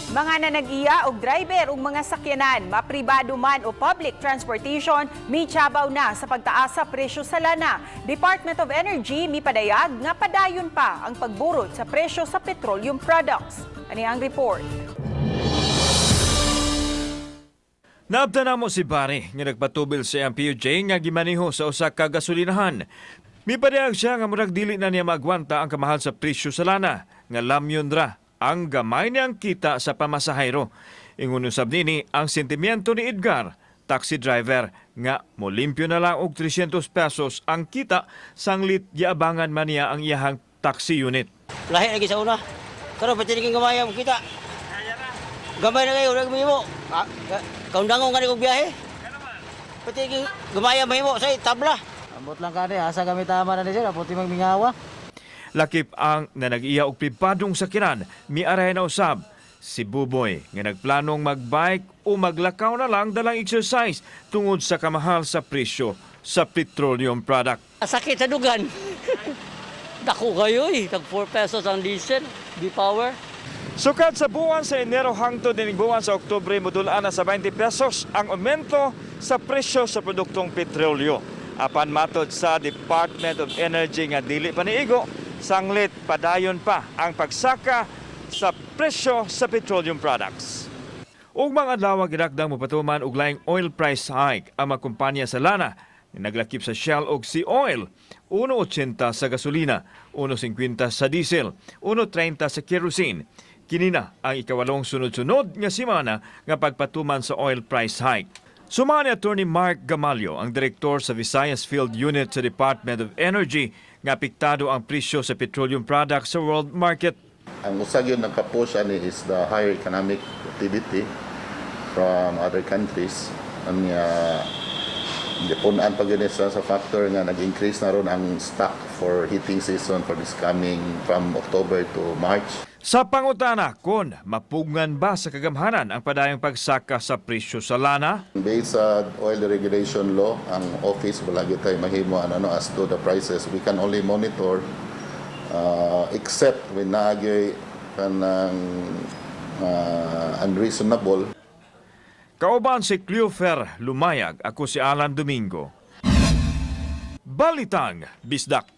Mga nanag-iya og driver ug mga sakyanan, mapribado man o public transportation, michabaw na sa pagtaas sa presyo sa lana. Department of Energy mipadayag nga padayon pa ang pagburot sa presyo sa petroleum products. Ani ang report. Naabtan namo si Barry nga nagpatubil sa iyang PUJ nga gimaniho sa usa ka gasolinahan. Mipadayag siya nga murag dili na niya maagwanta ang kamahal sa presyo sa lana nga lamyon ra ang gamay niyang kita sa pamasahero. Ingon usab nini ang sentimiento ni Edgar, taxi driver nga molimpyo na lang og 300 pesos ang kita sanglit giabangan man niya ang iyahang taxi unit. Lahi lagi sa una. Karon pati naging gamay ang kita. Gamay na kayo, wala mahimo. Kaundangon ka kog biyahe. Pati naging gamay ang mahimo sa tabla. Ambot lang kani, asa kami tama na ni sir, aputi magmingawa. Lakip ang nanag-iya og pribadong sakinan, miaray na usab si Buboy nga nagplanong magbike o maglakaw na lang dalang exercise tungod sa kamahal sa presyo sa petroleum product. Sakit sa dugan. Dako kayo eh. Tag 4 pesos ang diesel, B-Power. Sukad sa buwan sa Enero hangtod nining buwan sa Oktubre, modulaan na sa 20 pesos ang aumento sa presyo sa produktong petrolyo. Apan matod sa Department of Energy nga dili pa niigo, sanglit padayon pa ang pagsaka sa presyo sa petroleum products. Ug mga adlaw gidakdang mopatuman og laing oil price hike ang mga kumpanya sa lana nga naglakip sa Shell og Sea Oil, 1.80 sa gasolina, 1.50 sa diesel, 1.30 sa kerosene. Kini na ang ikawalong sunod-sunod nga semana nga pagpatuman sa oil price hike. Sumama ni Attorney Mark Gamalio, ang direktor sa Visayas Field Unit sa Department of Energy, nga apektado ang presyo sa petroleum products sa world market. Ang usa gyud nagka-push ani is the higher economic activity from other countries. Anya gipunan pa gyud ni sa factor nga nag-increase na ron ang stock for heating season for this coming from October to March. Sa pangutana kon mapugngan ba sa kagamhanan ang padayong pagsaka sa presyo sa lana? Based sa oil regulation law, ang office wala gyud tay mahimo ano as to the prices. We can only monitor except when naa gyoy kanang unreasonable. Kauban si Cleofer Lumayag, ako si Alan Domingo. Balitang Bisdak.